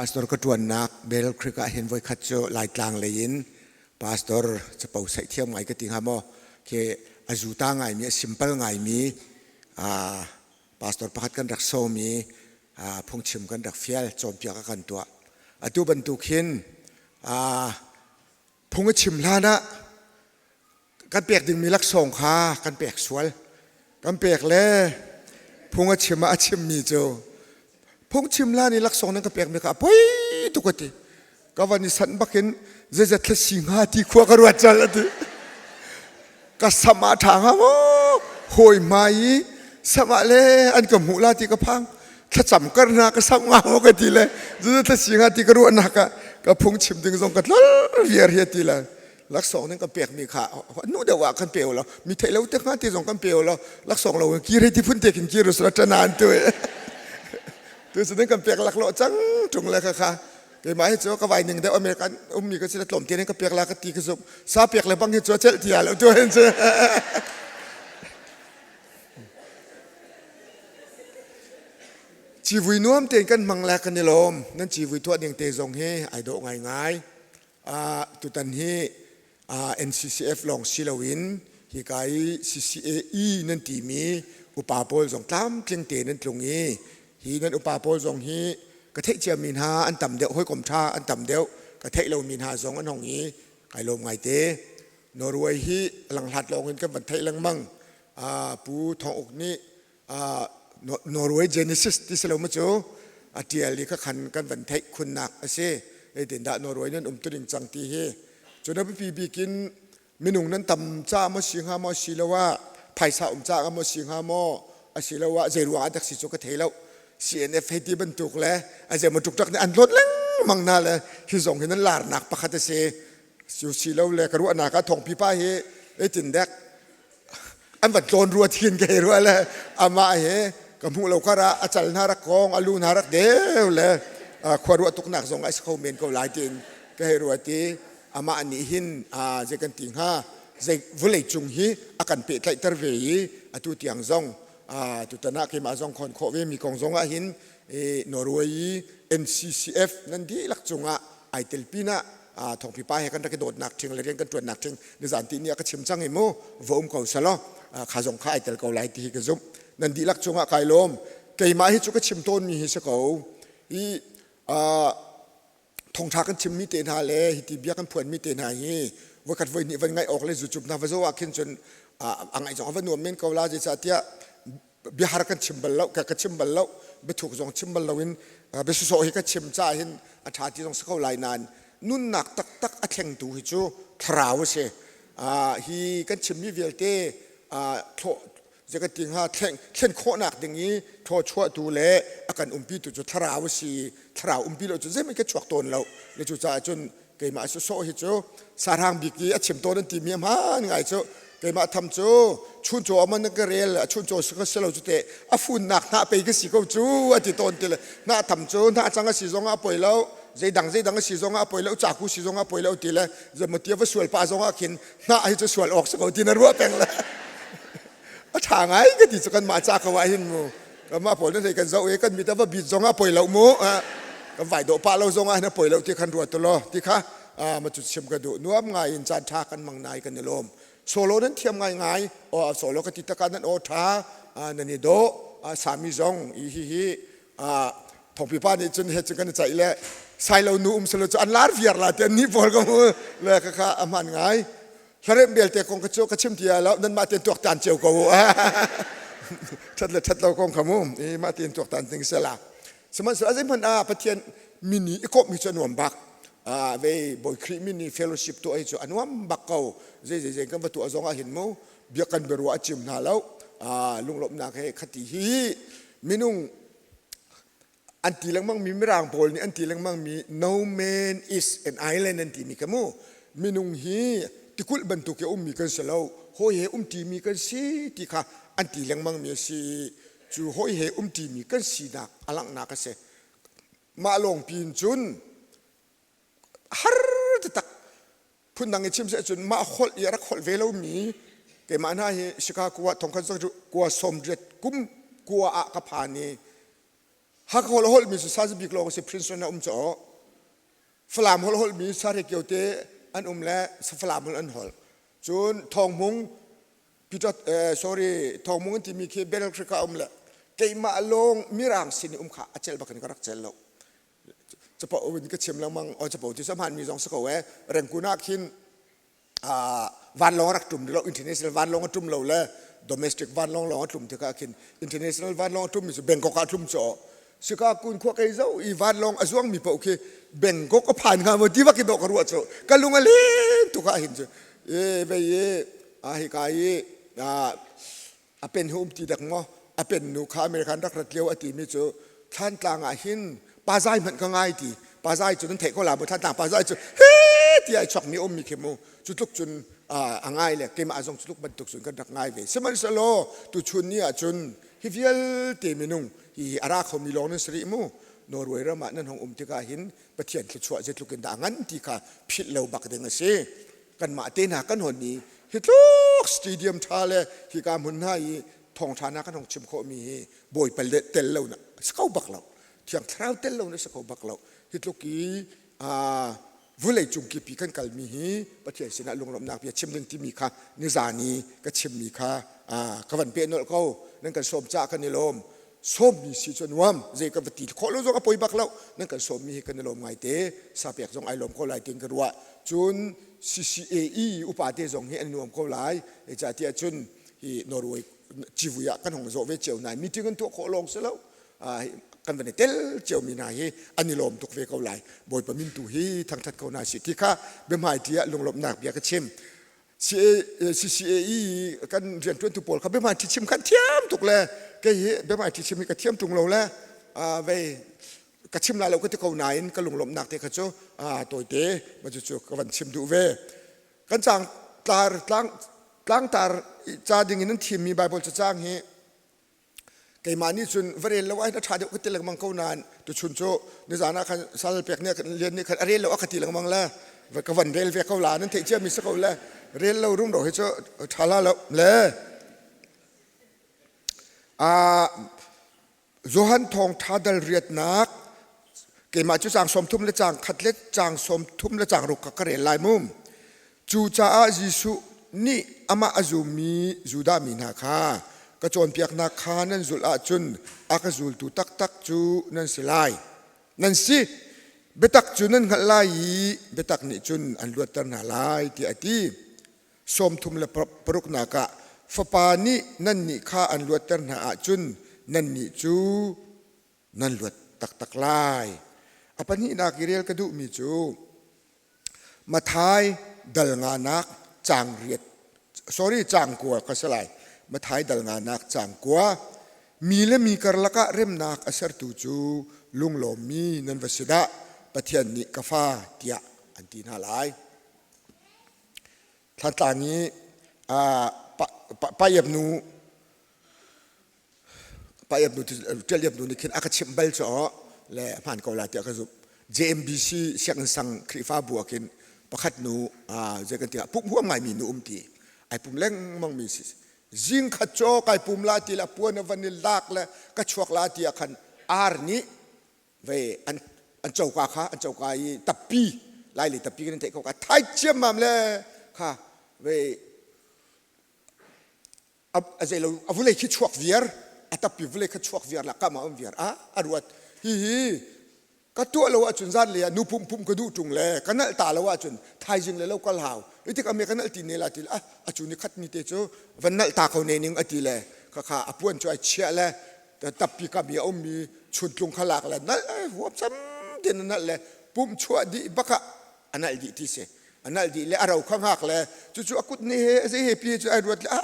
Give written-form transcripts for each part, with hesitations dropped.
Pastor ka ṭuannak Bell Creek ah hin voikhat cu Laitlang lei in pastor capo saih thiam ngai ka ti hnga maw khi a zuta ngaimi a simple ngaimi pastor pakhat kan rak sawm i phungchim kan rak fial cawnpiak a kan tuah. Atu bantuk hin phung a chim hlan ah kan pek dingmi laksawng kha kan pek sual. Kan pek le phung a chim ah a chimmi cu phungchim hlan i laksawng nan ka pekmi kha a poi tuk a ti. Ka van i sanh bakin zeizat thla si hnga ti khua ka ruat cal a ti. Ka sam ah ṭha hnga maw hawi hmai i sam ah le an ka hmuh la ti ka phang. Thlacam kar hna ka sam hnga maw ka ti le zeizat thla si hnga ti ka ruahnak ah ka phungchim ding zong ka tlol viar hi a ti le. Laksawng nan kan pekmi kha nu deuh ah kan pe lo mi theih lo te hnga ti zong kan pe lo laksawng lo kir hei ti phun te kin kir usla ṭanan tu tu cu nan kan pek lak lo cang ṭung le kha kha keimah hi cu ka vai ning deuh American ummi ka si le tlawm te nan ka pek la ka ti ka zumh sa pek le bang hi cu celh ti lo tu hin cu civui nuam tein kan hmang le kan i lawm nan civui tuah ding te zong hi ai dawh ngaingai Tutan hi NCCF lawng si loin hika i CCAE nan timi upa pawl zong tlamtling te nan tlung i hi nan upa pawl zong hi ka theih ciami hna an tam deuh, hawikom ṭha an tam deuh, ka theih lomi hna zong an hong i kai lawm ngaite. Norway hi langhlat lawng in kan van theih lengmang. Pu Thawng Uk nih Norway Genesis ti si lo ma cu a ṭial i khakhan kan van theih khunnak a si. Zeitindah Norway nan um tuning cang ti hi. Cun a biapi bik in minung nan tam caah maw si hnga maw asiloah phaisa um caah maw si hnga maw asiloah zei ruang ah dak si cu ka thei lo. CNF hei ti bantuk le a zei maw ṭukṭak nih an hlawt lengmang hna le hi zong hi nan larnak pakhat a si. Cu si lo le ka ruahnak ah thawngpi pa hi zeitin dek an van tlawn rua thin ke rua le amah he ka hmuh lo kar ah a cal hna rak kong a lu hna rak deu le khua ruah tuknak zong ai si kho men ko lai tiin ka hei ruat i amah nih hin zei kan ti hnga zei vawlei cung hi a kan pehtlaihter ve i atu tiang zong tutan ah keimah zong khon khawh ve mi kong zong ah hin Norway i NCCF nan dihlak cungah ai tel pinah thongpi pa he kan rak i dawtnak ṭhing le rian kan ṭuannak ṭhing nizan ti ni a ka chim cang i mu va um ko selaw kha zong kha ai tel ko lai ti hi ka zumh. Nan dihlak cungah kai lawm. Keimah hi cu ka chim tawnmi hi si ko i thongṭha kan chimmi te hna le hiti bia kan phuanmi te hna hi voikhat voihnih van ngaih awk le zucup hna va zoh ah khin cun a ngaih zong a va nuam men ko la zeicahtiah biahar kan chim bal lo ka ka chim bal lo biathuk zong chim bal loin biasawsawh hi ka chim caah hin a ṭha ti zong si ko lai nain nunnak taktak a thlengtu hi cu thlarau a si. Hi kan chimmi vialte thlawh zei kan ti hnga thlen khawhnak ding i thawchuahtu le a kan umpitu cu thlarau a si. Thlarau umpi lo cu zeihmanh ka chuak tawn lo le cucaah cun keimah sawsawh hi cu sahrang bik i a chim tawn an timi a hmaan ngai cu keimah tham cu chuncaw aman ka rel chuncaw ka si lo cu te a funnak hnah pei ka si ko cu a ti tawn ti le hnah tham cu hnah cang a si zong ah a poi lo zeidang zeidang a si zong ah a poi lo caku si zong ah a poi lo ti le zematia va sual pa zong ah khin hnah hi cu sual awk si ko ti na ruah peng le a ṭha ngai ka ti cu kan mah ca ko ah hin mu mah pawl nan kan zoh i kan mit a va bit zong ah poi lo mu kan vai dawh pah lo zong ah hin a poi lo ti khan ruat law ti kha ma cu chim ka duh. Nuam ngai in caan ṭha kan mang nai kan i lawm. Solo nan thiam ngai ngai o solo ka ti taka nan aw ṭha nan i dawh sami zong i hi hi thongpi pa nih cun he cun kan i caih le sailo nu um selo cu an lar viar la ti an ni pawl ka mu le ka kha a hman ngai. Hlaremh belte kong ka cu ka chim ti lo nan mah tein tuaktan cio ko u. Ṭhat le ṭhat lo kong kha mu i mah tein tuaktan ding sela. Sihmanhsehlaw zeihmanh ah Pathian mini i kawmh hi cu a nuam bak. Vei Bawi Khrih mini fellowship tuah hi cu a nuam bak ko. Zei zei zei kan va tuah zong ah hin mu biak kan biaruah a cim hna lo. Lunglawmhnak he khati hi minung an ti lengmang mi mirang pawl nih an ti lengmang mi no man is an island an timi kha mu minung hi tikulh bantuk i ummi kan si lo hawi he umṭimi kan si ti kha an ti lengmang mi a si. Cu hawi he umṭimi kan sinak a langhnak a si. Mah lawng pin cun har taktak phundang i chim seh cun mah holh i a rak holh ve lomi keimah hna hi Chicago ah thongkhat kua 80 kum kua ah ka phan i. Hakha holh a holhmi cu Sazabik lawng a si Princeton ah um caw. Falam holh holhmi Sarekio te an um le Falam holh an holh. Cun Thawngmung Peter sorry Thawngmung an timi khi Battle Creek ah um le keimah lawng Mirang sin i um kha a cel bak in ka rak cel lo. Capo in ka chim lengmang o capo ti hmaan mi zong si ko ee. Rengkun ah khin vanlawng a rak ṭum lo international vanlawng a ṭum lo le domestic vanlawng lawng a tlum tikah khin international vanlawng a ṭummi cu Bangkok ah a tlum caw sika kun khua kei zo i vanlawng a zuangmi paoh khi Bangkok a phan hnga maw ti bak in dawh ka ruah cu ka lung a len tuk ah hin cu e vei i a hika i a pen hi um ti dek maw a pen nu kha American rak rat lio a timi cu Thlantlang ah hin pazai hmanh ka ngai ti pazai cu nan theih ko la mu Thlantlang pazai cu he ti ai chokmi ummi khi mu cu tluk cun a ngai le keimah zong cu tluk bantuk cun kan rak ngai ve sihmanhsehlaw tuchun ni ah cun hi vialte minung hi a ra khomi lawng nan si rih mu Norway ram ah nan hong um tikah hin Pathian thluachuah zeitluk in dah ngan ti kha philh lo bak ding a si kanmah te hna kan hon i hi tluk stadium ṭha le hika hmun hna i thawngṭha hna kan hong chim khawhmi hi Bawipa tel lo na si kho bak lo thiang thlarau tel lo na si kho bak lo hi tluk i vulei cung kipi kan kalmi hi Pathian sinah lunglawmhnak bia chim ding timi kha nizan i ka chimmi kha ka van peh nolh ko nan kan sawm caah kan i lawm sawmmi si cu nuam zei ka va ti khawh lo zong a poi bak lo nan kan sawmmi hi kan i lawm ngai te sapek zong ai lawm ko lai tiin ka ruah cun CCAE upa te zong hi an nuam ko lai zeicahtiah cun hi Norway civui ah kan hong zawh ve cio nai meeting an tuah khawh lawng si lo kan van i tel cio mi hna hi an i lawm tuk ve ko lai Bawipa min tu hi thangthat ko hna si ti kha biahmaiṭi ah lunglawmhnak bia ka chim CCAE kan rianṭuantu pawl kha biahmaiṭi chim khan thiam tuk le kei hi biahmaiṭi chim hi ka thiam ṭung lo le vei ka chim lai lo ka ti ko nain ka lunglawmhnak te kha cu tawite ma cu ka van chim duh ve kan cang tlar tlang tlangtar ca ding in an thimmi Bible cacang hi Keimah nih cun va rel lo ai na ṭha deuh ka ti lengmang ko nain tuchun cu nizan ah khan sal pek nih lian nih khan a rel lo a ka ti lengmang le ka van rel ve ko la nan theih ciami si ko le rel lo rumro hi cu ṭha la lo le Johan thawngṭha dal riatnak keimah cu caang 30 le caang khat le caang 30 le caang ruk kha ka rel lai mu. Cucaah Jesuh nih amah a zummi Judah mi hna kha ka cawnpiaknak kha nan zulh ahcun a ka zultu taktak cu nan si lai. Nan si. Biatak cu nan hngalh lai i biatak nih cun an luatter hna lai tiah a ti. 36 nak ah Fapa nih nannih kha an luatter hna ahcun nannih cu nan luat taktak lai. A pahnihnak i rel ka duhmi cu Mathai dal nganak caang riat sorry caang kua ka si lai. Mathai dal nganak caang kua mi le mi karlak ah remnak a sertu cu lunglawmmi nan va si dah Pathian nih ka fa tiah an ti hna lai. Thlantlang i Paiep nu Paiep nu Ṭial nu nih khin a ka chimh bal cu le hmaan ko lai tiah ka zumh. JMBC sianginn sang Khrihfabu ah khin pakhat nu zei kan ti ah pumh huam ngaimi nu um ti ai pum lengmang mi si zing khat cu kai pum la ti la puan a van i lak le ka chuak la ti ah khan ar nih vei an an coka kha an coka i tappi lai le tappi kan theih ko ka thai ciammam le kha vei a zei lo a vulei khi chuak viar a tappi vulei kha chuak viar la kam ah um viar a a ruat hi hi ka tuah lo ahcun zan le ah nu pum pum ka duh ṭung le ka nalh ta lo ahcun thaizing le lo kal hau itik ame ka nalh ti ne la ti le a cu ni khat ni te cu van nalh ta ko ne ning a ti le kha kha a puan cu ai chiah le tappi kam i a ummi chuntlung kha lak le nalh huam sam tin a nalh le pum chuah dih bak ah a nalh dih ti si a nalh dih le a ro kha ngak le cucu a kut nih he a zei he pi cu ai ruat le a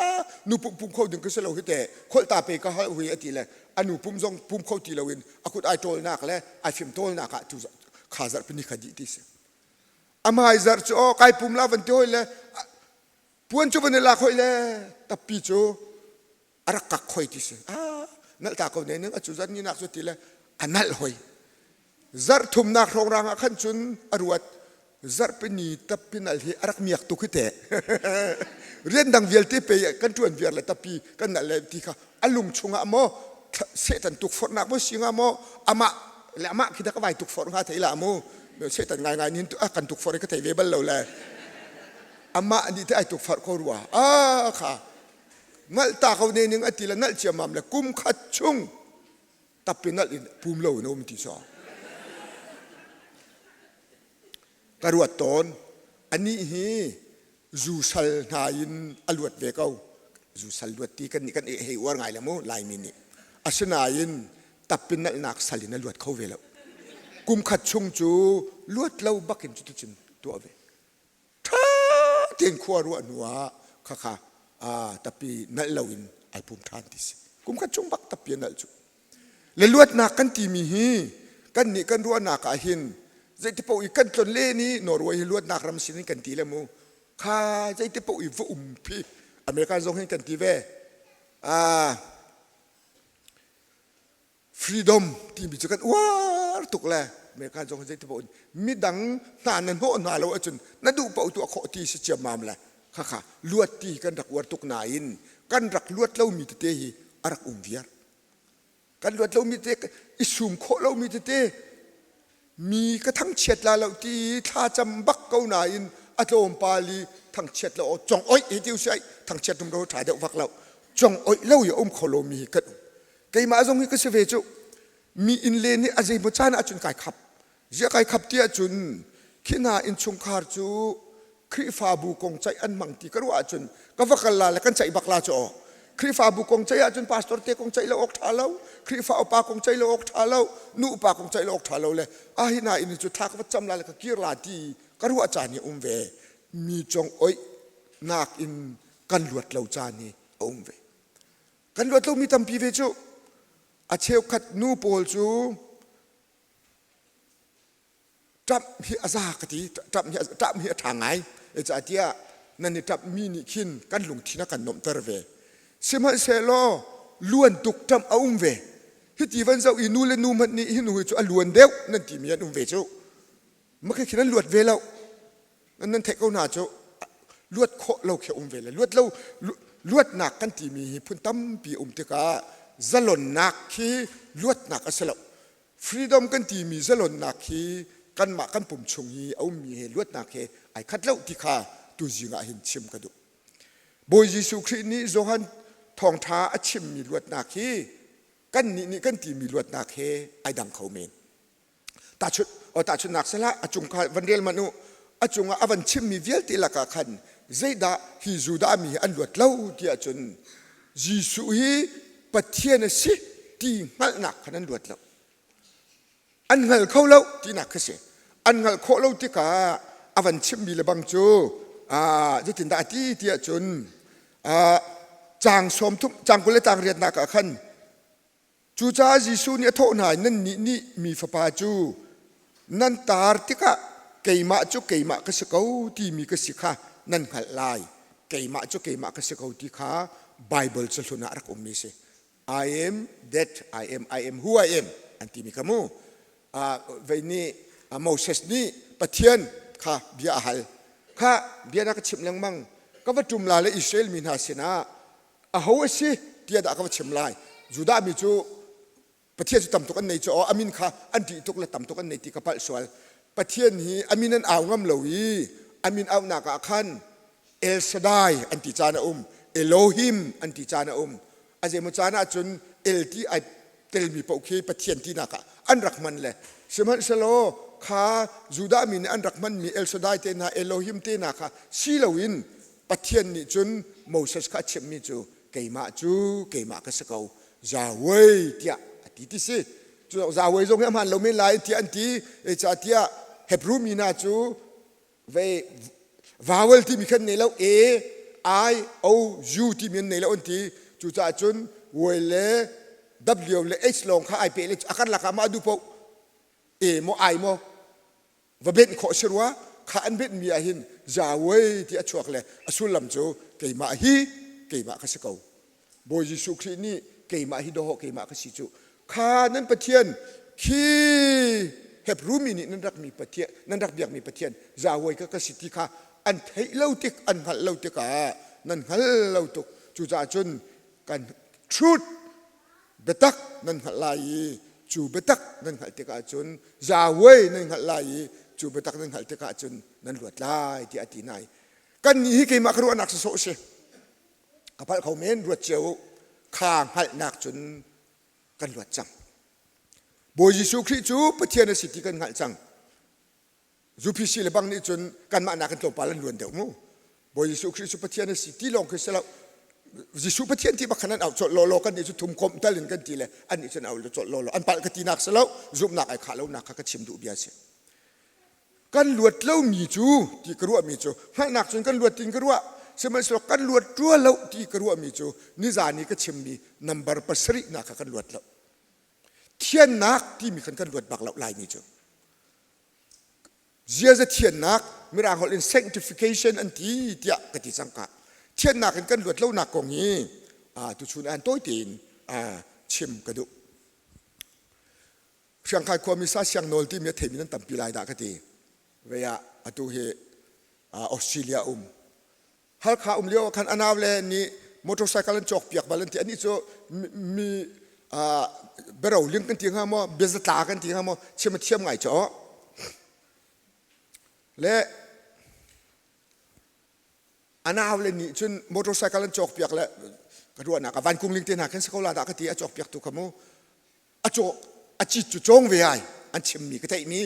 nu pum pum kho ding ka si lo hi te kholh ta pe ka hal hui a ti le a nu pum zong pum kho ti loin a kut ai ṭawlnak le ai fim tawlnak ah cu kha zarh pini kha dih ti si a hmai zarh cu aw kai pum la van ti hoi le puan cu van i lak hoi le tappi cu a rak kak khoi ti si ah nalh ta ko ne ning a cu zan ni nak cu ti le a nalh hoi zarh thumnak hrawng ah khan cun a ruat zarhpini tappinal hi a rak miak tuk hi te rian dang vialte pe kan ṭuan viar le tappi kan nalh le ti kha a lung chungah maw? Satan tukforhnak maw si hnga maw amah le amah khi dah ka vai tukforh hnga thei la mu Satan ngaingai nin a kan tukforh i ka thei ve bal lo le amah nih te ai tukforh ko rua a kha ngalh ta ko ne ning ati le nalh ciammam le kum khat chung tappi nalh in pum lo in um ti so ka ruat tawn anih hi zu sal hna in a luat ve ko zu sal luat ti kan nih kan hei uar ngai le mu laimi nih asinain tappin nalhnak sal in a luat kho ve lo kum khat chung cu luat lo bakin cuticun tuah ve ṭha tein khua ruah hnu ah khakha tappi nalh loin ai pum ṭhan ti si kum khat chung bak tappi a nalh cu le luatnak kan timi hi kan nih kan ruahnak ah hin zeiti paoh i kan tlon len i Norway hi luatnak ram sin in kan ti le mu kha zeiti paoh i va um phi America zong hin kan ti ve freedom timi cu kan uar tuk le America zong zeiti paoh in midang hna na hnawh hna lo ahcun na duh paoh tuah khawh ti si ciammam le khakha luat ti kan rak uar tuk nain kan rak luat lomi tete hi a rak um viar kan luat lomi tete i sum khawh lomi tete Mi ka thangchiat la lo ti thlacam bak ko nain a tlawmpal i thangchiat lo cong oih hi ti usih ai thangchiat rum ro ṭha deuh vak lo cong oih lo i a um kho lomi hi kan um keimah zong hi ka si ve cu mi inn len hi a zeimaw caan ahcun kai khap ziah kai khap ti ahcun khi hna innchungkhar cu Khrihfabu kong ceih an hmang ti ka ruah ahcun ka va kal la le kan ceih bak la cu aw Khrihfabu kong ceih ahcun pastor te kong ceih lo awk ṭha lo Khrihfa upa kong ceih lo awk ṭha lo nu upa kong ceih lo awk ṭha lo le a hi na inn cu thla ka va cam la le ka kir la ti ka ruah caan hi um ve mi cong oih nak in kan luat lo caan hi a um ve kan luat lomi tampi ve cu a cheukhat nu pawl cu Ṭamh hi a za ka ti. Ṭamh hi, ṭamh hi a ṭha ngai. Zeicahtiah nan i ṭamhmi nih khin kan lungthin a kan nuamhter ve. Sihmanhsehlaw luan tuk ṭamh a um ve. Hiti van zoh i nu le nu hmanh nih hi nu hi cu a luan deuh nan timi an um ve cu. Mah khi khin an luat ve lo. Nan theih ko hna cu luat khawh lo khi a um ve le luat lo luatnak kan timi hi phun tampi a um tikah zalonnak khi luatnak a si lo. Freedom kan timi zalonnak hi kanmah kan pum chung i a ummi he luatnak he ai khat lo ti kha tuzing ah hin chim ka duh. Bawi Jesuh Khrih nih Johan thawngṭha a chimmi luatnak hi kannih nih kan timi luatnak he ai dang kho men. Tahchunh, oh, tahchunhnak sehlah a cung kha van rel hmanh u. A cungah a van chimmi vialte lakah khan zeidah hi Judah mi hi an luat lo tiah cun Jesuh hi Pathian a si ti hngalhnak khan an luat lo. An hngal kho lo tinak kha si. An hngalh khawh lo tikah a van chimmi le bang cu zeitindah a ti tiah cun caang sawm thum caang 20 le caang riatnak ah khan Cucaah Jesuh nih a thawh hna i nannih nih mi fapa cu nan tar tikah keimah cu keimah ka si ko timi ka si kha nan hngalh lai. Keimah cu keimah ka si ko ti kha Baibal cahlun ah a rak ummi a si. I am that I am, I am who I am an timi kha mu. Uh, vei nih uh, Moses nih Pathian kha bia a hal. Kha bia na ka chimh lengmang. Ka va ṭum la le Israel mi hna sinah aho a si tiah dah ka va chim lai Judah mi cu Pathian cu tam tuk an nei cu aw amin kha an ṭih tuk le tam tuk an nei ti ka palh sual Pathian hi amin an au ngam lo i amin auhnak ah khan El Shaddai an ti caan a um Elohim an ti caan a um a zeimaw caan ah cun El ti ai telmi paoh khi Pathian tinak ah an rak hman le sihmanhsehlaw kha Judah mi nih an rak hmanmi El Shaddai te hna Elohim te hna kha si loin Pathian nih cun Moses kha a chimhmi cu keimah cu keimah ka si ko Yahweh tiah a ti ti si cu Yahweh zong hi a hmaan lo men lai tiah an ti tiah Hebrew mi hna cu ve vowel timi khan nei lo A I O U timi an nei lo an ti cucaah cun Y le W le H lawng kha ai peh le a karlak ah mah duh paoh A maw I maw va benh khawh si rua kha an benhmi ah hin Yahweh ti a chuak le a sullam cu keimah hi keimah ka si ko Bawi Jesuh Khrih nih keimah hi dawh keimah ka si cu kha nan Pathian khi Hebrew mi nih nan rak mi Pathian nan rak biakmi Pathian Yahweh ka ka si ti kha an theih lo tik an hngalh lo tikah nan hngal lo tuk cucaah cun kan truth. Biatak nan hngalh lai i cu biatak nan hngalh tikah cun Yahweh nan hngalh lai i cu biatak nan hngalh tikah cun nan luat lai tiah a ti hna i kannih hi keimah ka ruahnak sawsawh a si. Ka palh kho men ruat cio u. Kha hngalhnak cun kan luat cang. Bawi Jesuh Khrih cu Pathian a si ti kan hngalh cang. UPC le bang nih cun kanmah nakin tlawmpal an luan deuh mu. Bawi Jesuh Khrih cu Pathian a si ti lawng khi si lo. Jesuh Pathian ti bak khan an auh colh lawlaw kan nih cu thum komh tal in kan ti le an nih cun auh colh lawlaw an palh ka tinak si lo zumhnak ai khah lonak kha ka chim duh bia si. Kan luat lomi cu ti ka ruahmi cu hngalhnak cun kan luat tin ka ruah sihmanhsehlaw kan luat rua lo ti ka ruahmi cu nizan i ka chimmi nambar pasarih nak kha kan luat lo. Thiannak timi khan kan luat bak lo Laimi cu. Ziaza thiannak Mirang holh in sanctification an ti tiah ka ti cang ka. Thiannak in kan luat lonak kong hi tuchun an tawi tein chim ka duh. Hriangkhai khuami sa siang nawl timi a theimi nan tampi lai dah ka ti. Vei ah atu hi Australia um Halkha um lio ah khan a nau le nih motorcycle an cawk piak bal an ti anih cu mi bero ling kan ti hnga maw biazatla kan ti hnga maw chim a thiam ngai caw le a nau le nih cun motorcycle an cawk piak le ka ruahnak ah vankung ling te hna khin si ko la dah ka ti a cawk piak tu kha mu a caw a cit cu cawng ve ai an chimmi ka theihmi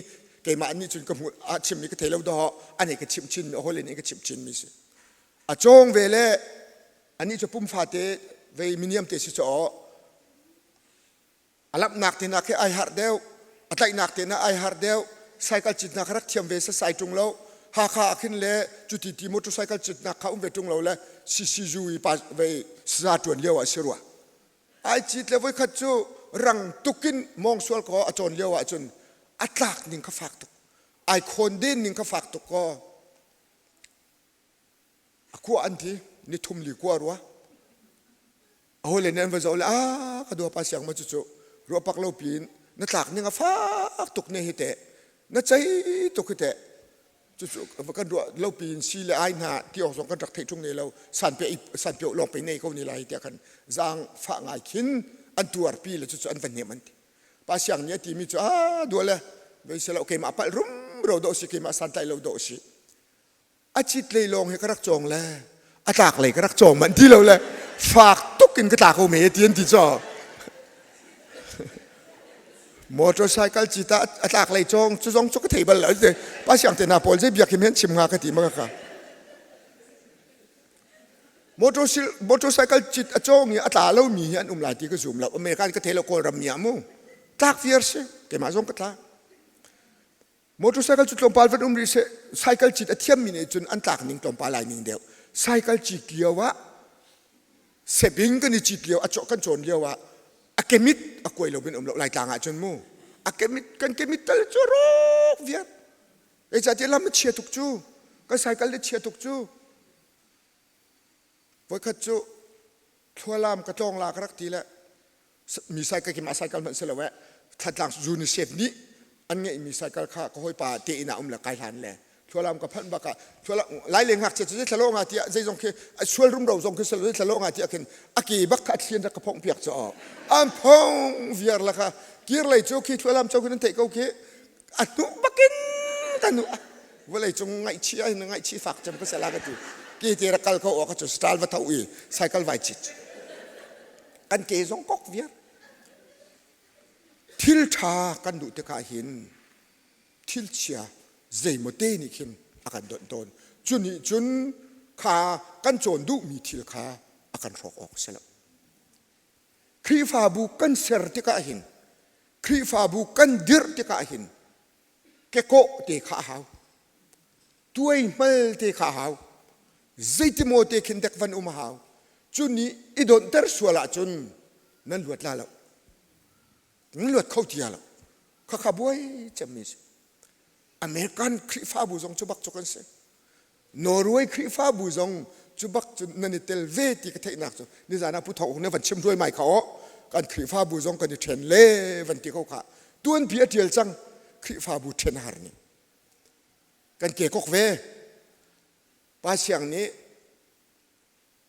keimah nih cun ka hmu a chimmi ka thei lo dawh ani ka chimh chin mi a hawile nih ka chimh chin mi si a cawng ve le anih cu pumfa te vei miniam te si caw a lamhnak te nak hi ai harh deuh a tlaihnak te na ai harh deuh cycle citnak rak thiam ve sa sai ṭung lo Hakha ah khin le cuti ti motorcycle citnak kha um ve ṭung lo le CCU i pa vei saza ṭuan lio ah si rua Ai cit le voikhat cu rang tukin mawng sual kaw a cawn lio ahcun a tlak ning kha fak tuk. Ai khawn den ning kha fak tuk kaw a kua an ti ni thum li kua rua. A hawile nih an va zoh le a ka dua pa siang ma cucu ruah pak lo piin na tlak ning a fak tuk ne hi teh na cei tuk hi teh cucu kan ruah lo piin si le ai hna ti awk zong kan rak theih ṭung ne lo sanpe sanpe lawng pe nei ko ni lai tiah khan zaang fah ngai khin an tuarpi le cucu an va hnem an ti pa siang nih a timi cu a dua le vei se lo keimah palh rumro dawh si keimah santlai lo dawh si a cit lei lawng hi ka rak cawng le a tlak lei ka rak cawng manh ti lo le fak tuk in ka tla ko me ti an ti caw Motorcycle cit ah a tlak lei cawng cu zong cu ka thei bal lo te pa siang te hna pawl zei biak hi men chim nga ka ti ma ka motorcycle cit a cawng i a tla lo mi hi an um lai ti ka zum lo American ka thei lo Kawlram mi ah mu tlak viar si keimah zong ka tla Motorcycle cu tlawmpal van um rih seh cycle cit a thiammi nih cun an tlak ning tlawmpal ai ning deuh. Cycle cit lio ah sebing kan i cit lio a cawh kan cawn lio ah a kemit a kuai lo bin um lo Laitlang ah cun mu a kemit kan kemit tal cu rawk viar. Zeicahtiah lam a chia tuk cu kan cycle le chia tuk cu. Voikhat cu thlualam ka tlawng la ka rak ti le mi cycle khi mah cycle hmanh si lo eh thlatlang UNICEF nih an ngeihmi cycle kha ka hawipa te inn ah um le kai hlan le thlualam ka phanh bak ah thlualam lai le ngakchia cu zei thlalo nga tiah zeizong khi a sual rumro zong khi sel zei thlalo nga tiah khin a ke bak kha a thlian rak ka phongh piak cu an phong viar la kha kir lei cu khi thlualam cho khi nan theih ko khi a hnuh bakin ka nu vawlei cung ngaihchih ah hin ngaihchih fak cem ka sela ka ti ke te rak kal ko awk cu style va tho i cycle vai chit kan ke zong kok viar thil ṭha kan duh tikah hin thil chia zeimaw te nih khin a kan donh tawn cu nih cun kha kan cawn duhmi thil kha a kan hrawk awk si lo Khrihfabu kan ser tikah hin Khrihfabu kan dirh tikah hin kekawh te kha a hau tuai hmal te kha a hau zeitimaw te khin dek van um a hau cu nih i donhter sual ahcun nan luat la lo nan luat kho tia lo khakha buai cemmi si American Khrihfabu zong cu bak cu kan si Norway Khrihfabu zong cu bak cu nan i tel ve ti ka theihnak cu nizan ah Pu Thawng Hung nih van chim hluai mai kha aw kan Khrihfabu zong kan i ṭhen le van ti ko kha tuanpi a ṭial cang Khrihfabu ṭhen har nih kan ke kok ve Pa Siang nih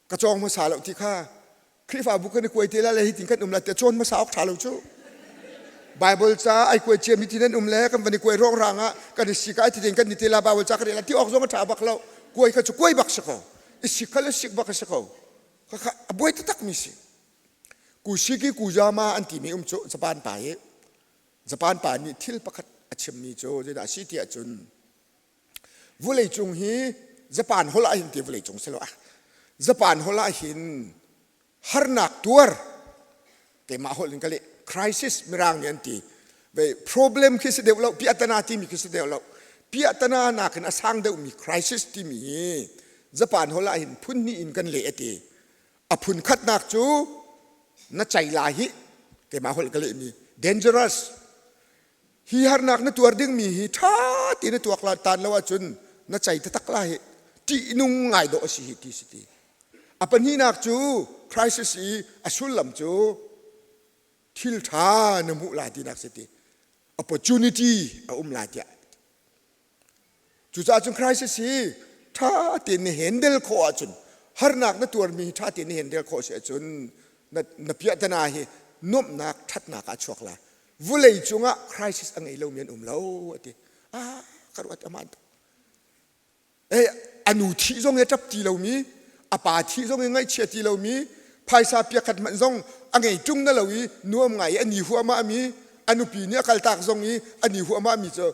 ka cawng hmasa lo ti kha. Khrihfabu kan i kuai te la le hitin kan um la te cawn hmasa awk ṭha lo cu. Bible ca ai kuai ciami ti nan um le kan van i kuai rawng rang ah kan i sik ai ti kan i te la Bible ca kan rel la ti awk zong a ṭha bak lo. Kuai kha cu kuai bak si ko. I sik kha le sik bak a si ko. Khakha a buai taktak mi si. Kushiki Kujama an timi um cu Japan pa hi Japan pa nih thil pakhat a chimmi cu zeidah a si ti ahcun Vawleicung hi Japan holh ah hin ti vawleicung si lo ah Japan holh ah hin harnak tuar keimah holh in ka leh crisis mirang nih an ti ve problem khi si deuh lo piahtana timi khi si deuh lo piahtana nakin a sang deuhmi crisis timi hi Japan holh ah hin phun hnih in kan leh a ti a phun khatnak cu na cei lai hi keimah holh ka lehmi dangerous Hi harnak na tuar dingmi hi ṭha tein na tuak la tan lo ahcun na cei taktak lai hi ṭihnung ngai dawh a si hi ti si ti. A pahnihnak cu crisis i a sullam cu thil ṭha na hmuh lai tinak si ti. Opportunity a um lai tiah. Cucaah cun crisis hi ṭha tein na handle khawh ahcun harnak na tuarmi hi ṭha tein na handle khawh si ahcun na, na piahtana hi nuamhnak ṭhatnak ah a chuak lai. Vulei cungah crisis a ngei lomi an um lo a ti. Ah, ka ruat aman tuk. Eh, a nu thih zong i ṭap ti lomi, a pa thih zong i ngaihchia ti lomi, phaisa piakhat hmanh zong a ngei ṭung na lo i nuam ngai i a ni huahmah mi, a nupi nih a kaltak zong i a ni huahmah mi cu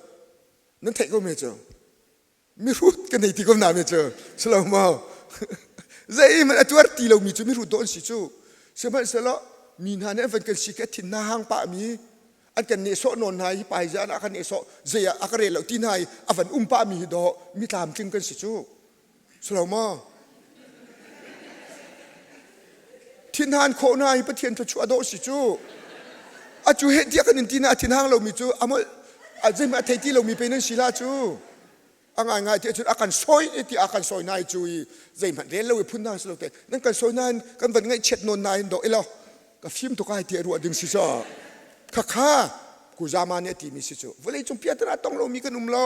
nan theih ko me cu. Mihrut kan hei ti ko na mi cu silo maw zeihmanh a tuar ti lomi cu mihrut dawh an si cu sihmanhsehlaw mi hna nih an van kan si khi a thin hna hang pah mi an kan nehsawh nawn hna hi paizan ah kan nehsawh zei ah a ka rel lo ti hna i a van um pah mi hi dawh mi tlamtling kan si cu silo maw thinhan khawh hna hi Pathian thluachuah dawh si cu a cu heh tiah kan in ti na a thinhang lomi cu a molh a zeihmanh a thei ti lomi pe nan si la cu a ngaingai ti ahcun a kan sawi ti a kan sawi nai cu i zeihmanh rel lo i phun dang si lo te nan kan sawi nain kan van ngaihchiat nawn nain dawh ilo ka fim tuk ai ti a ruah ding si so khakha kuzama nih a timi si cu vawlei cung piatana tong lomi kan um lo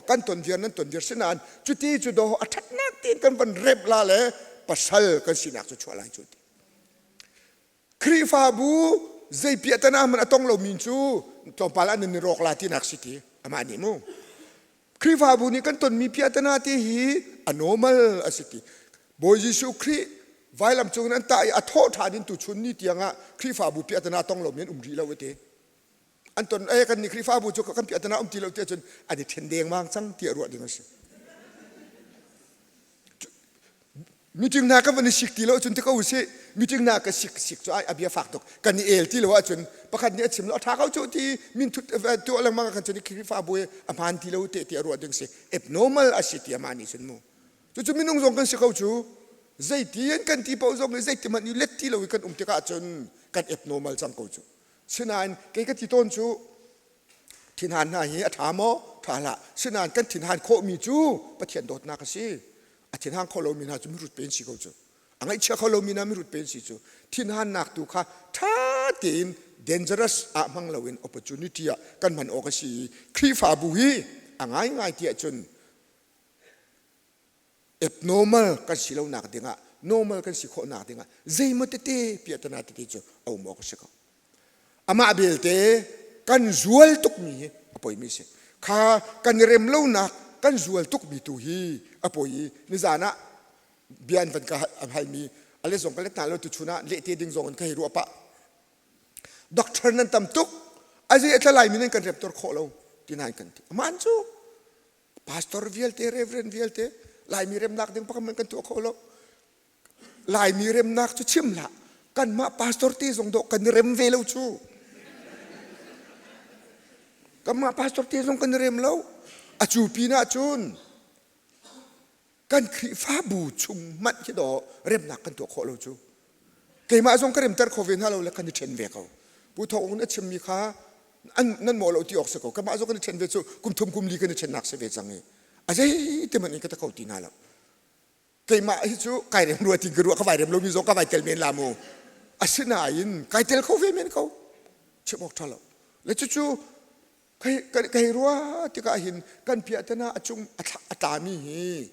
kan ton viar nan ton viar si nain cuti cu do a ṭhatnak tein kan van rep la le pasal kan sinak cu chuah lai cu ti Khrihfabu zei piahtana hmanh a tong lomi cu tlawmpal ah nan i rawk la tinak si ti amah nih mu Khrihfabu nih kan tonmi piahtana ti hi a normal a si ti Bawi Jesuh Khrih vailam cung in an tah i a thawh ṭhan in tuchun ni tiangah Khrihfabu piahtana tong lomi an um rih lo ti an ton eh kan nih Khrihfabu cu kan piahtana um ti lo ti ahcun an i ṭhen dengmang cang tiah ruah ding a si. Meeting hna kan van i sik ti lo ahcun ti ko usih meeting hna ka sik sik cu ai a bia fak tuk kan i el ti lo ahcun pakhat nih a chim lo a ṭha ko cu ti min thut tuah lengmang kan cun Khrihfabu i a hmaan ti lo te ti a ruah ding si abnormal a si ti amah nih cun mu cucu minung zong kan si ko cu zeiti an kan ti paoh zong i zeiti hmanh i let ti lo i kan um tikah cun kan abnormal cang ko cu sinain kei ka ti tawn cu thinhan hna hi a ṭha maw ṭha hlah sinain kan thinhan khawhmi cu Pathian dawtnak a si a thinhang kho lomi hna cu mirut pe an si ko cu a ngaihchia kho lomi hna mirut pe an si cu thinhannak tu kha ṭha tein dangerous ah hmang loin opportunity ah kan hman awk a si i Khrihfabu hi a ngaingai tiah cun abnormal kan si lonak dingah normal kan si khawhnak dingah zeimaw tete piahtana tete cu a um awk a si ko amah belte kan zual tukmi hi a poimi si kha kan i rem lonak kan zual tukmi tu hi a poi i nizan ah bia an van ka halmi a le zong ka let hna lo tuchun ah leh te ding zong in ka hei ruah pah doctor nan tam tuk a zei a tla laimi nan kan reptor khawh lo ti nain kan ti aman cu Pastor vialte, reverend vialte, Laimi remnak ding pakhat hmanh kan tuah kho lo. Laimi remnak cu chim hlah. Kanmah pastor te zong dawh kan i rem ve lo cu. Kanmah pastor te zong kan i rem lo. A cu pinah cun kan Khrihfabu chung hmanh khi dawh remnak kan tuah khawh lo cu. Keimah zong ka remter kho ve hna lo le kan i ṭhen ve ko. Pu Thawng Ung nih a chimmi kha an nan maw lo ti awk si ko. Kamah zong kan i ṭhen ve cu kum thum kum li kan i ṭhennak si ve cang i a zei te hmanh in ka ta kho ti hna lo. Keimah hi cu kai rem rua ti ka ruah ka vai rem lomi zong ka vai tel men la mu. Asinain kai tel kho ve men ko. Chim awk ṭha lo. Le cucu ka hei ruah tikah hin kan piahtana a cung a tlami hi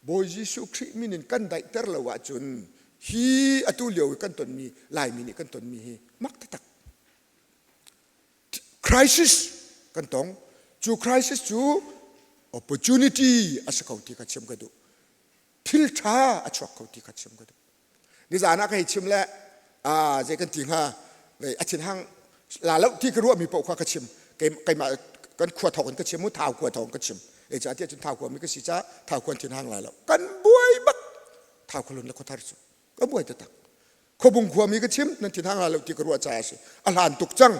Bawi Jesuh Khrih min in kan daihter lo ahcun Hi atu lio i kan tonmi Laimi nih kan tonmi hi mak taktak. Crisis kan tong. Cu crisis cu opportunity a si ko ti kha chim ka duh. Thil ṭha a chuak ko ti kha chim ka duh. Nizan ah ka hei chim le zei kan ti hnga a thinhang la lo ti ka ruahmi paoh kha ka chim. Keimah kan khua thawk in ka chim mu thau khua thawk in ka chim. Ei ca tiah cun thau khua mi ka si ca thau khua thinhang lai lo. Kan buai bak thau khualun le khuathar cu ka buai taktak. Khuabung khua mi ka chim nan thinhang lai lo ti ka ruah caah a si. A hlan tuk cang.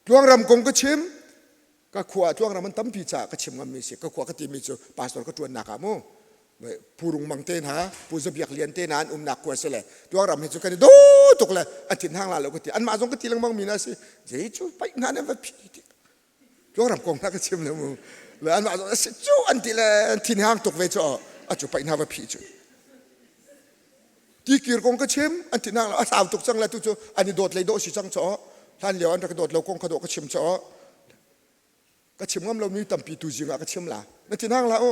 Tluangram kong ka chim ka khua tluangram an tampi caah ka chim ngammi si. Ka khua ka timi cu pastor ka ṭuannak ah mu Pu Rung Mang te hna Pu Zabiak Lian te hna an umnak khua si le tluangram hi cu kan i daw tuk le a thinhang la lo ka ti anmah zong ka ti lengmang mi na si zei cu paih hna nan va phi ti tluangram kong hna ka chim le mu le anmah zong si cu an ti le an thinhang tuk ve cu a cu paih hna va phi cu Tikir kong ka chim an ti nak a sau tuk cang le tu cu an i dawt lei dawh si cang caw hlan lio an rak dawt lo kong kha dawh ka chim caw ka chim ngam lomi tampi tu zing ah ka chim la na thin hang hlah u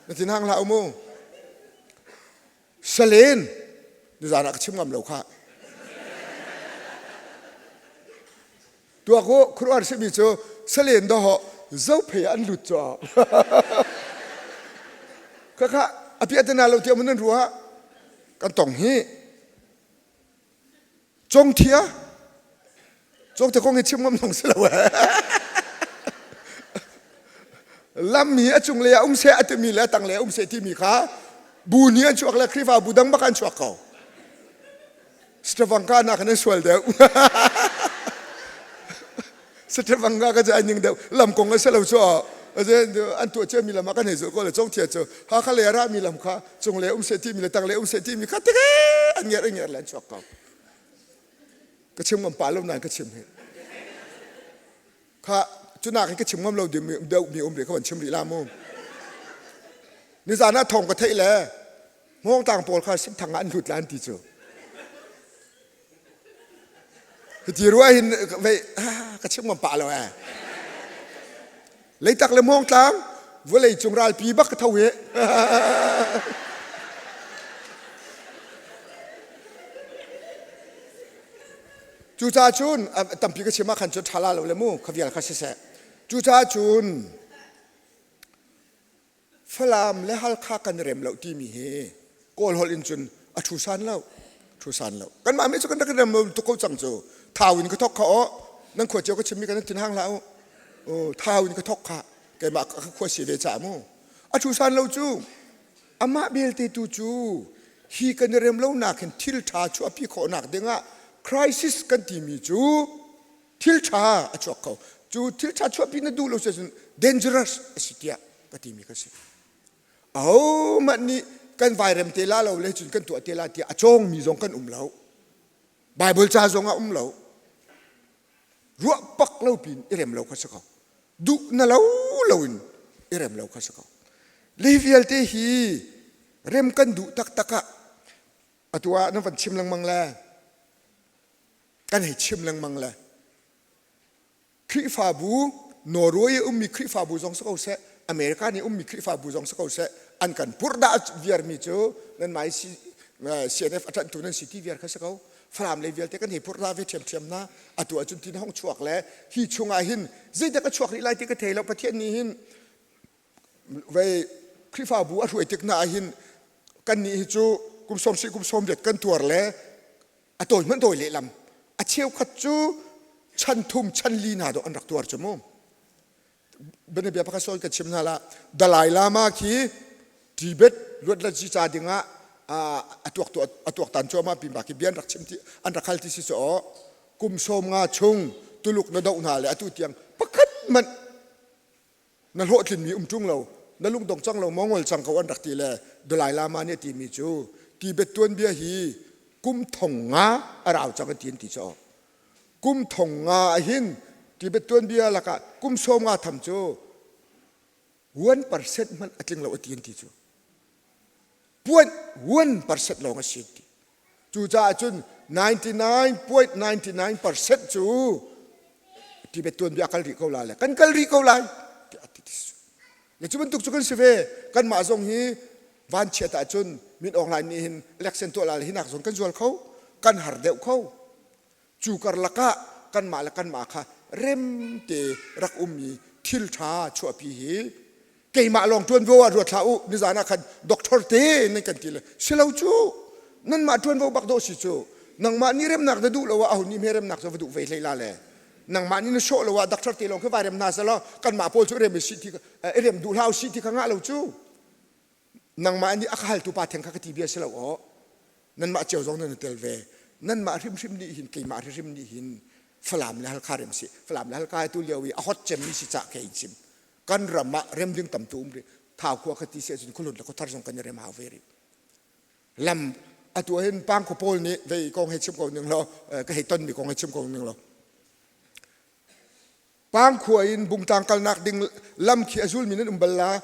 na thin hang hlah u mu salen nizan ah ka chim ngam lo kha Tuak u, khuaruahhar simi cu salen dawhawh zophei ah an lut cu. Khakha a piahtana lo tiah mun an ruah kan tong hi. Congthia Congthia kong hi chim ngam zong si lo eh. Lam hi a cunglei ah um seh a timi le a tanglei ah um seh timi kha bu nih an chuak le Khrihfa bu dang bak an chuak ko. Stefan nak in sual deuh. Stefan ka cu ai ning deuh. Lam kong a si lo cu an tuah cia mi lam ah kan hei zulh ko le congthia cu Hakha lei a ra mi lam kha cung le um seh ti mi le tang le um seh ti mi kha tik an ngerh an ngerh le an chuak ko. Ka chim ngam pa lo nain ka chim hi. Kha cunak in ka chim ngam lo deuh mi um rih ka van chim rih la mu. Nizan ah thawng ka theih le Hmawngtlang pawl kha Simthang ah an lut la an ti cu. Hiti ruah hin vei ka chim ngam pah lo eh. Leitak le Hmawngtlang vawlei cung ralpi bak ka tho hi. Cucaah cun tampi ka chim ah khan cun ṭha la lo le mu kha vial kha siseh. Cucaah cun Falam le Halkha kan i rem lo timi hi Kawl holh in cun a thu san lo thu san lo kanmah mi cu kan rak i rem lo tuk ko cang cu thau in ka thok kha aw nan khua cio ka chimmi kan tin hang hlah u thau in ka thok kha keimah ka khua si ve ca mu a thu san lo cu amah belte tu cu hi kan i rem lo nak hin thil ṭha chuahpi khawhnak dingah crisis kan timi cu thil ṭha a chuak kho cu thil ṭha chuahpi na duh lo si cun dangerous a si tiah ka timi ka si ahohmanh nih kan vairem te la lo le cun kan tuah te la tiah a cawngmi zong kan um lo Bible ca zong ah um lo ruah pak lo pin i rem lo kha si ko duh na lo lo in i rem lo kha si ko li vialte hi rem kan duh taktak ah atu ah nan van chim lengmang le kan hei chim lengmang le Khrihfabu Norway i ummi Khrihfabu zong si ko seh America nih ummi Khrihfabu zong si ko seh an kan purhdah viarmi cu nanmah CNF a ṭanhtu nan si ti viar kha si ko Falam lei vialte kan hei purhdah ve ṭhiamṭhiam hna atu ahcun tin hong chuak le hi chungah hin zeidah ka chuak rih lai ti ka thei lo Pathian nih hin vei Khrihfabu a hruai tik hna ah hin kannih hi cu kum sawm si kum sawm riat kan tuar le a tawi hmanh tawi lehlam a cheukhat cu chan thum chan li hna dawh an rak tuar cu mu bianabia pakhat sawi ka chim hna la Dalai Lama khi Tibet luatlaci ca dingah a tuak a tuaktan cuahmah pin khi bia an rak chim ti an rak hal ti si cu kum sawm nga chung Tuluk na doh hna le atu tiang pakhat hmanh na hlawhtlinmi um ṭung lo na lungdong cang lo maw ngol cang ko an rak ti le Dalai Lama nih a timi cu Tibet tuanbia hi kum thong nga a rau cang an ti an ti caw kum thong nga hin Tibet tuanbia lakah kum sawm nga tham cu 1% hmanh a tling lo a ti an ti cu puan 1% lawng a si ti. Cucaah cun 99.99% cu Tibet tuanbia kal rih ko la le kan kal rih ko lai tiah a ti. Le cu bantuk cu kan si ve. Kanmah zong hi Vanchiat ahcun Min Aung Hlaing nih hin election tuah la le hinak zong kan zual kho, kan har deuh kho. Cu karlak ah kanmah le kanmah kha remte rak ummi thil ṭha chuahpi hi keimah lawng ṭuanvo ah ruat hlah u. Nizan ah khan doctor te nan kan ti le si lo cu nanmah ṭuanvo bak dawh si cu. Nangmah nih remnak na duh lo ah aho nih hme remnak cu va duh ve hlei la le nangmah nih na sawh lo ah doctor te lawng khi vai rem hna selaw kanmah pawl cu rem si ti rem duh hlah si ti kha ngah lo cu. Nangmah nih a ka haltu pa theng kha ka ti bia si lo aw. Nanmah cio zong nan i tel ve. Nanmah hrimhrim nih hin keimah hrimhrim nih hin Falam le Halkha rem si. Falam le Halkha tu lio i a hot cemmi si cah kei chim. Kan ram ah rem ding tam tu um rih. Thau khua ka ti si ahcun khualun le khuathar zong kan i rem hau ve rih. Lam atu hin pangkhua pawl nih vei kong hei chim ko ning law ka hei tonmi kong hei chim ko ning law Pangkhua in Bungtlang kalnak ding lam khi a zulmi nan um bal la.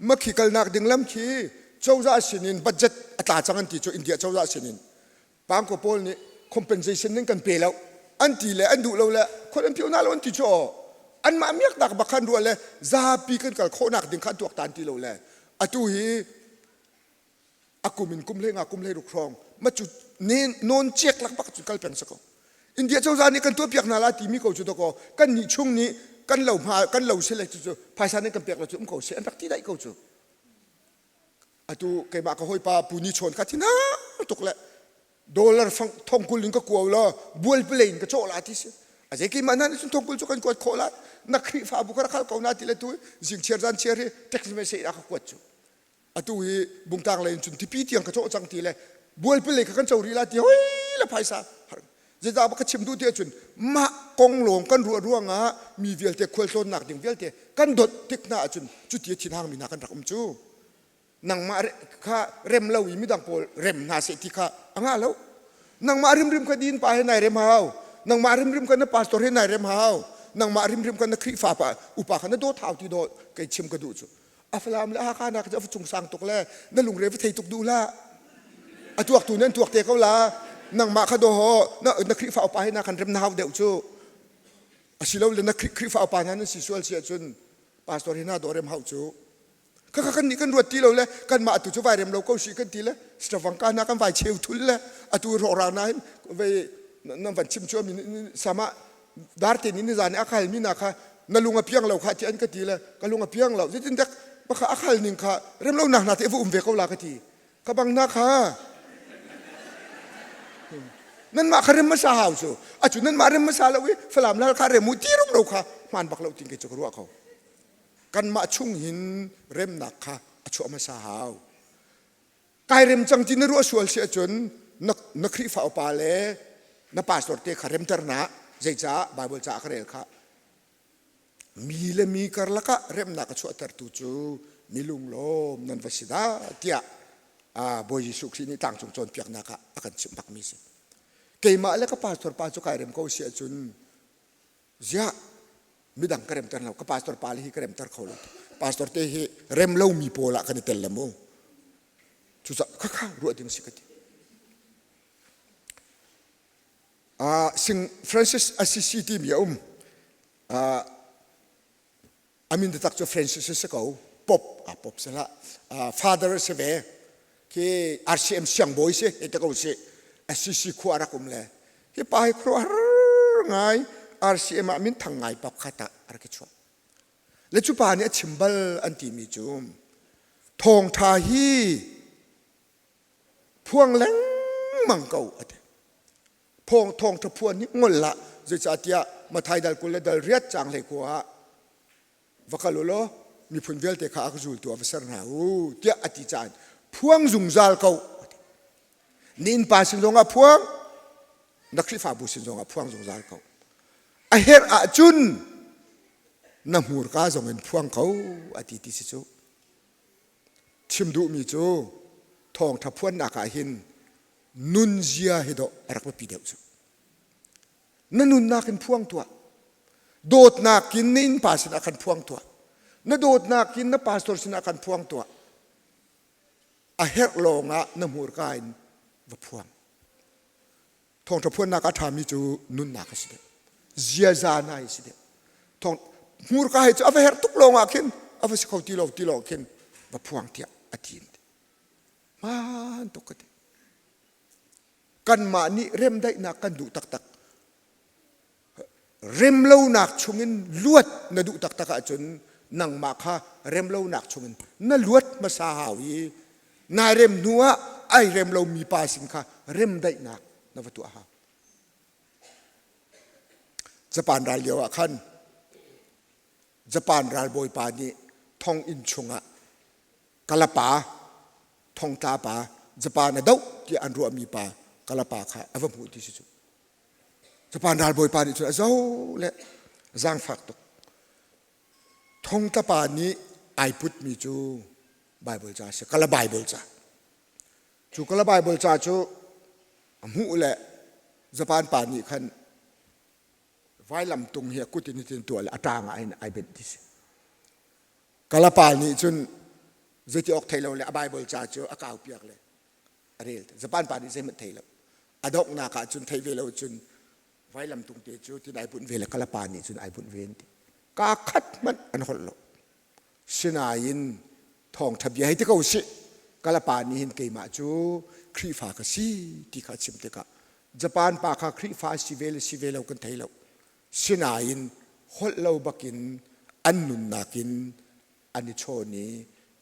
Makhi kalnak ding lam khi cozah sinin budget a tla cang an ti cu India cozah sinin. Pangkhua pawl nih compensation ning kan pe lo an ti le an duh lo le khon an pio na lo an ti cu aw. Anmah miaknak bak khan ruah le zapi kan kal khawhnak ding kha an tuaktan ti lo le atu hi a kum in kum hlei nga kum hlei ruk hrawng ma cu nawn ciak lak bak cu kal peng sako India cozah nih kan tuahpiak hna la timi ko cu dakaw kan nih chung nih kan lo hma kan lo sile cu cu phaisa nih kan pek lo cu um ko se an rak ti daih ko cu atu keimah ka hawipa pu ni chawn kha thin tuk le dollar fang thongkul in ka kuau law bual pele in ka cawh la ti si a zei keimah hna nih cun thongkul cu kan kuat khawh la na Khrihfabu ka rak hal ko na ti le tu zing chiar zan chiar hi text message a ka kuat cu atu hi bungtlang lei in cun tipi tiang ka cawh cang ti le bualpi lei kha kan co rih la ti hoi le phaisa zeicah ka chim duh ti ahcun mah kong lawng kan ruah ruangah mi vialte khualtlawnnak ding vialte kan dot tik hna ahcun cuti a thinhang mi hna kan rak um cu nangmah kha rem lo i midang pawl rem hna seh ti kha a ngah lo nangmah rimrim kha din pa he nai rem hau nangmah rimrim kha na pastor he nai rem hau nangmah rimrim kha na Khrihfa pa upa kha na dawt hau ti daw kei chim ka duh cu a Falam le Hakha nak cu a cung sang tuk le na lungre va thei tuk duh hlah a tuak tu nan tuak te ko la nangmah kha do ho na na Khrihfa upa he na kan rem na hau deuh cu asilo le na Khrihfa upa hna nan si sual si ahcun pastor hi na do rem hau cu khakha kan nih kan ruat ti lo le kanmah atu cu vai rem lo ko si kan ti le stravangka hna kan vai cheu thul le atu rawkra na hin vei nan van chim cu sama darte nih nizan i a khal mi na kha na lung a piang lo kha ti an ka ti le ka lung a piang lo zeitin dek baka a khal ning kha rem lo nak na te va um ve ko la ka ti ka bang na kha nan mah kha rem masa hau cu acu nan mah rem masa lo i falam lal kha rem mu ti rum lo kha hman bak lo tin ke chu ka ruah ko kan mah chung hin remnak kha a chuah hmasa hau Kai rem cang ti na ruah sual si ahcun na, na Khrihfa upa le na pastor te kha remter na zeicah Bible caah ka rel kha mi le mi karlak ah remnak a chuahtertu cu mi lunglawm nan va si dah tiah Bawi Jesuh Khrih nih tlangcung cawnpiaknak ah a kan chimh bakmi si. Keimah le ka pastor pa cu kai rem ko si ahcun Ziah midang ka remter lo ka pastor pa le hi ka remter kho lo pastor te hi rem lomi pawl ah kan i tel le mu cucaah khakha ruah ding si ka ti uh, Sing Francis Assisi timi a um uh, A min taktak cu Francis a si ko. Pop, a pop si hlah. Father a si ve. Khi RCM siangbawi si, hei te ko si. SCC khua rak um le. Hi pa hi khuaruahhar ngai RCM ah min thang ngai pa khat ah a rak i chuah. Le cu pa nih a chim bal an timi cu thawngṭha hi phuang lengmang ko a ti. Phawng thawngṭha phuan hi ngol hlah zeicahtiah Mathai dal 20 le dal riat caang hlei khua ah va kal u law miphun vialte kha a ka zultu ah va ser hna u tiah a ti caah phuang zungzal ko na innpa sin zongah phuang na Khrihfabu sin zongah phuang zungzal ko a herh ahcun na hmurka zong in phuang ko a ti ti si cu chim duhmi cu thawngṭha phuannak ah hin nunzia hi dawh a rak biapi deuh cu na nunnak in phuang tuah dawtnak in na innpa sinah khan phuang tuah na dawtnak in na pastor sinah khan phuang tuah a herh lawngah na hmurka in va phuang thawngṭha phuannak a ṭhami cu nunnak a si deuh ziaza na i si deuh thawng hmurka hi cu a va herh tuk lawngah khin a va si kho ti lo ti lo khin va phuang tiah a ti. Hmaan tuk ka ti. Kanmah nih remdaihnak kan duh taktak. Remlonak chungin luat na duh taktak ahcun nangmah kha remlonak chungin na luat hmasa hau i nai rem hnu ah ai rem lomi pa sin kha remdaihnak na va tuah hau. Japan ral lio ah khan Japan ralbawipa nih thonginn chungah Kalapa thongtla pa Japan a doh tiah an ruahmi pa Kalapa kha a va hmuh ti si cu. Japan ralbawipa nih cun a zoh le zaangfak tuk. Thongtla pa nih ai putmi cu Bible ca a si, Kala Bible ca. Cu Kala Bible ca cu a hmuh le Japan pa nih khan vailam tung hi a kut in hitin tuah le a ṭang ah hin ai benh ti si. Kalapa nih cun zeiti awk thei lo le a Bible ca cu a kau piak le a rel. Japan pa nih zeihmanh thei lo. A donghnak ah cun thei ve lo cun vailam tung te cu tin ai bunh ve le Kalapa nih cun ai bunh ve an ti. Kaa khat hmanh an holh lo. Sinain thawngṭha bia hei ti ko sih Kalapa nih hin keimah cu Khrihfa ka si ti kha a chim tikah Japan pa kha Khrihfa si ve le si ve lo kan thei lo. Sinain holh lo bakin an nunnak in an i chawn i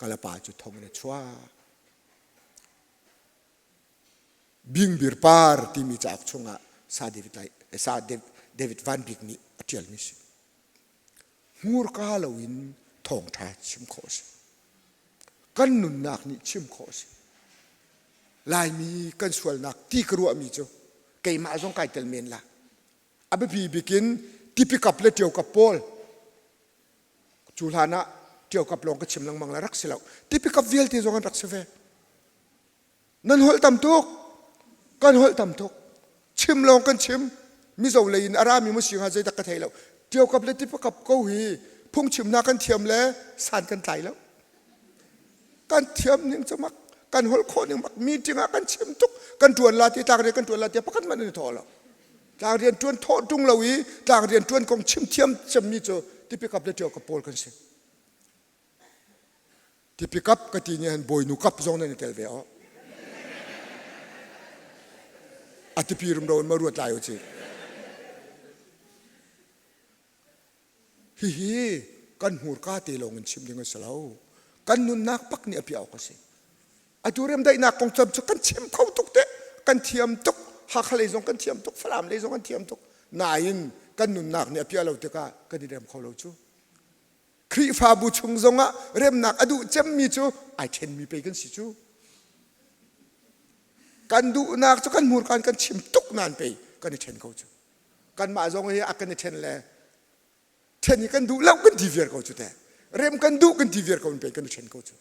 Kalapa cu thong in a chuah. Bingbir par timi cauk chungah Sa David, Sa David Van Bik nih a ṭialmi si. Hmurka loin thawngṭha chim khawh a si. Kan nunnak nih chim khawh a si. Laimi kan sualnak ti ka ruahmi cu keimah zong kai tel men la. A biapi bik in tipikap le ṭiokap pawl cu hlan ah ṭiokap lawng ka chim lengmang la rak si lo. Tipikap vialte zong an rak si ve. Nan holh tam tuk. Kan holh tam tuk. Chim lawng kan chim. Mizo lei in a rami mu si hnga zeidak ka thei lo. Tiokap le tipakap ko hi phungchimnak kan thiam le san kan tlai lo. Kan thiam ning cu mak kan holh khawh ning mak meeting ah kan chim tuk kan tuan la ti tlang rian kan tuan la ti pakhat man an i thawh lo. Tlang rian tuan thawh tung lo i tlang rian tuan kong chim thiam cemmi cu tipikap le tiokap pawl kan si. Tipi kap ka ti nih hin bawinu kap zong nan i tel ve aw. A tipi rumro in ma ruat lai u ci. Hihi kan hmurka te lawng in chim ding a si lo. Kan nunnak pak nih a piah awk a si. Atu remdaihnak kong cam cu kan chim kho tuk te, kan thiam tuk. Hakha lei zong kan thiam tuk, Falam lei zong kan thiam tuk. Nain kan nunnak nih a piah lo tikah kan i rem kho lo cu. Khrihfabu chung zongah remnak a duh cemmi cu ai ṭhenmi pei kan si cu. Kan duhnak cu kan hmurka in kan chim tuk nain pei kan i ṭhen ko cu. Kanmah zong hi a kan i ṭhen le ṭhen hi kan duh lo kan ti viar ko cu teh. Rem kan duh kan ti viar ko in pei kan i ṭhen ko cu.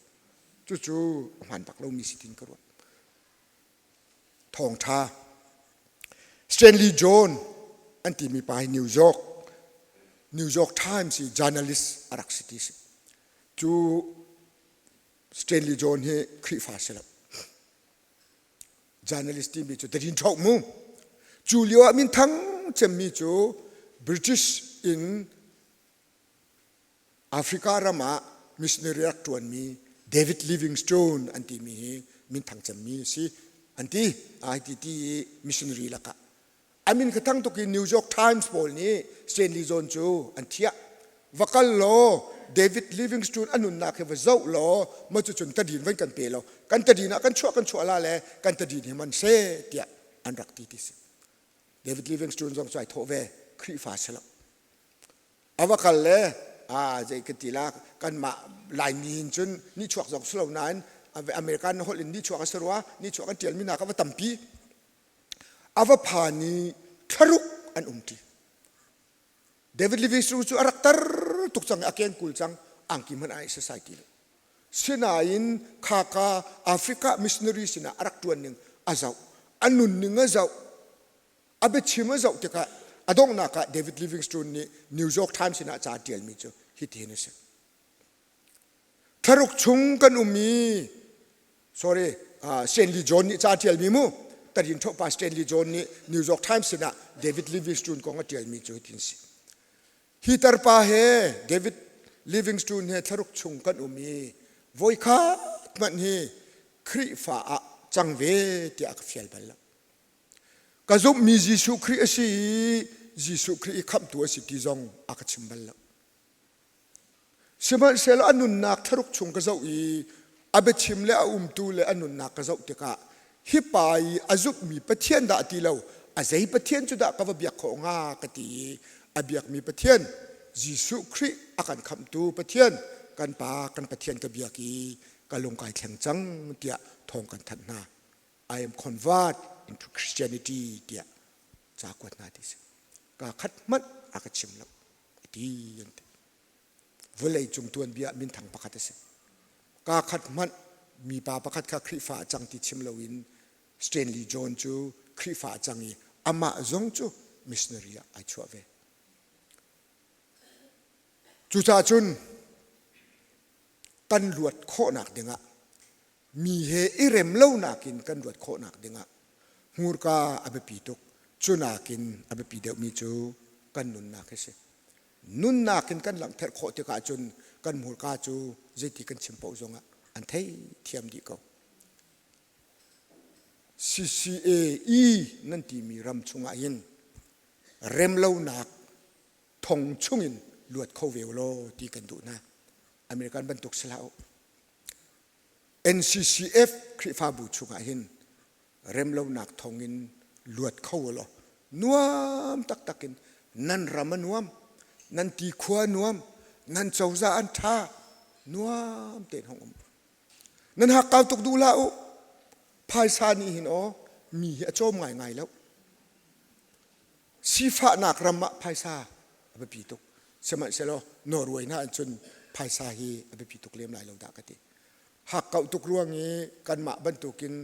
Cucu a hmaan bak lomi si tin ka ruah. Thawngṭha Stanley John an timi pa hi New York New York Times i journalist a rak si ti si. Cu Stanley John hi Khrihfa si lo. Journalist timi cu dadin ṭhoh mu. Cu lio ah minthang cemmi cu British in Africa ram ah missionary rak ṭuanmi David Livingstone an timi hi minthang cemmi a si an ti ai ti ti i missionary lakah a min kha thang tuk i New York Times pawl nih Stanley John cu an thiah va kal law David Livingstone a nunnak hi va zoh law ma cucun tadin van kan pe law kan tadin ah kan chuah kan chuah la le kan tadin hi man se tiah an rak ti ti si David Livingstone zong cu ai thawh ve Khrihfa si lo A va kal le a zei kan ti la kanmah Laimi in cun nihchuak zong si lo nain American holh in nihchuak a si rua nihchuak an ṭialmi hna kha va tampi a va phan i thlaruk an umṭi David Livingstone cu a rak tar tuk cang i a kengkul cang angki hmanh ai sasai ti lo sinain khaka Africa missionary sinah a rak ṭuan ning a zoh a nun ning a zoh A biachim a zoh tikah a donghnak ah David Livingstone nih New York Times sinah ca a ṭialmi cu hitihin a si. Thlaruk chung kan um i sorry uh, Stanley John nih ca a ṭialmi mu tarin ṭhopa Stanley John nih New York Times sinah David Livingstone kong a ṭialmi cu hitin si. Hi tarpa he David Livingstone he thlaruk chung kan um i voikhat hmanh hi Khrihfa ah cang ve tiah a ka fial bal lo. Ka zumhmi Jesuh Khrih a si i Jesuh Khrih i khamhtu a si ti zong a ka chim bal lo. Sihmanhsehlaw a nunnak thlaruk chung ka zoh i a biachim le a umtu le a nunnak ka zoh tikah hi pa i a zumhmi Pathian dah ti lo a zei Pathian cu dah ka va biak khawh hnga ka ti i a biakmi Pathian Jesuh Khrih a kan khamhtu Pathian kan Pa kan Pathian ka biak i ka lung kai thleng cang tiah thawng kan thanh hna. I am convert into Christianity tiah ca kuat hna ti si. Ka khat hmanh a ka chim lo. Ti an ti. Vawlei cung tuanbia minthang pakhat a si. Kaa khat hmanh mipa pakhat kha Khrihfa a cang ti chim loin Stanley John cu Khrihfa a cang i amah zong cu missionary ah ai chuah ve. Cucaah cun kan luat khawhnak dingah mi he i rem lonak in kan luat khawhnak dingah hmurka a biapi tuk. Cu nakin a biapi deuhmi cu kan nunnak hi si. Nunnak in kan langhter khawh tikah cun kan hmurka cu zeiti kan chim paoh zongah an thei thiam dih ko. CCAE nan timi ram chungah hin remlonak thong chungin luat kho ve law ti kan duh hna. American bantuk si hlah u. NCCF Khrihfabu chungah hin remlonak thongin luat kho u law nuam taktak in nan ram a nuam, nan tikhua a nuam, nan cozah an ṭha, nuam tein hong um. Nan hakkau tuk duh hlah u. Phaisa nih hin aw mi hi a cawm ngaingai lo. Sifahnak ram ah phaisa a biapi tuk. Sihmanhsehlaw Norway hna cun phaisa hi a biapi tuk lem lai lo dah ka ti. Hakkauh tuk ruang i kanmah bantukin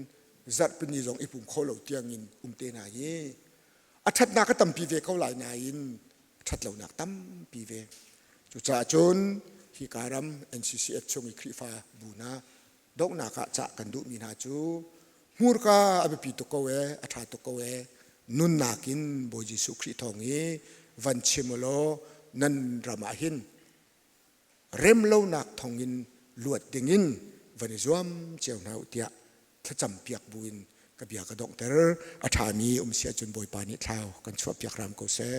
zarhpini zong i pum kho lo tiangin um te hna hi a ṭhatnak a tampi ve ko lai nain a ṭhatlonak tampi ve. Cucaah cun hika ram NCCF chung i Khrihfa bu hna donghnak ah cah kan duhmi hna cu hmurka a biapi tuk ko ee, a ṭha tuk ko ee, nunnak in Bawi Jesuh Khrih thawng i van chim u law nan ram ah hin remlonak thawngin luat dingin van i zuam cio hna u tiah thlacam piak buin ka bia ka donghter. A ṭhami um si ahcun Bawipa nih thlau kan chuahpiak hram ko seh.